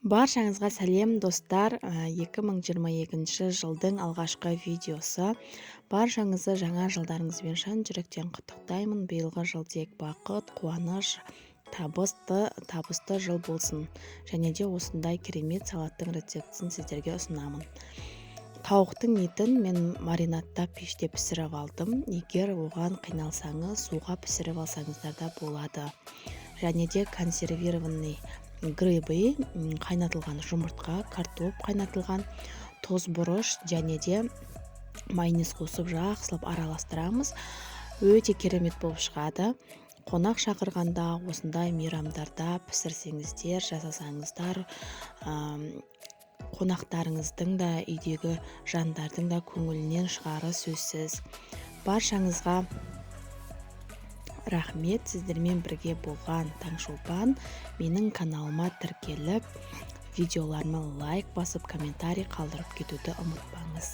Баршаңызға сәлем, достар! 2022 жылдың алғашқы видеосы. Баршаңызды жаңа жылдарыңызбен шын жүректен құттықтаймын. Биылғы жыл тек бақыт, қуаныш, табысты жыл болсын. Және де осындай керемет салаттың рецептісін сіздерге ұсынамын. Тауықтың етін мен маринадтап, пеште пісіріп алдым. Егер оған қиналсаңыз, суға пісіріп алсаңыздар да болады. Және де консервированный грибы, қайнатылған жұмыртқа, картоп қайнатылған, тұз, бұрыш және де майонез қосып, жақсылап араластырамыз. Өте керемет болып шығады. Қонақ шақырғанда, осындай мейрамдарда пісірсеңіздер, жасасаңыздар, қонақтарыңыздың да, үйдегі жандардың да көңілінен шығары сөзсіз. Баршаңызға рахмет! Сіздермен бірге болған Таңшолпан. Менің каналыма тіркеліп, видеоларыма лайк басып, комментарий қалдырып кетуді ұмытпаңыз.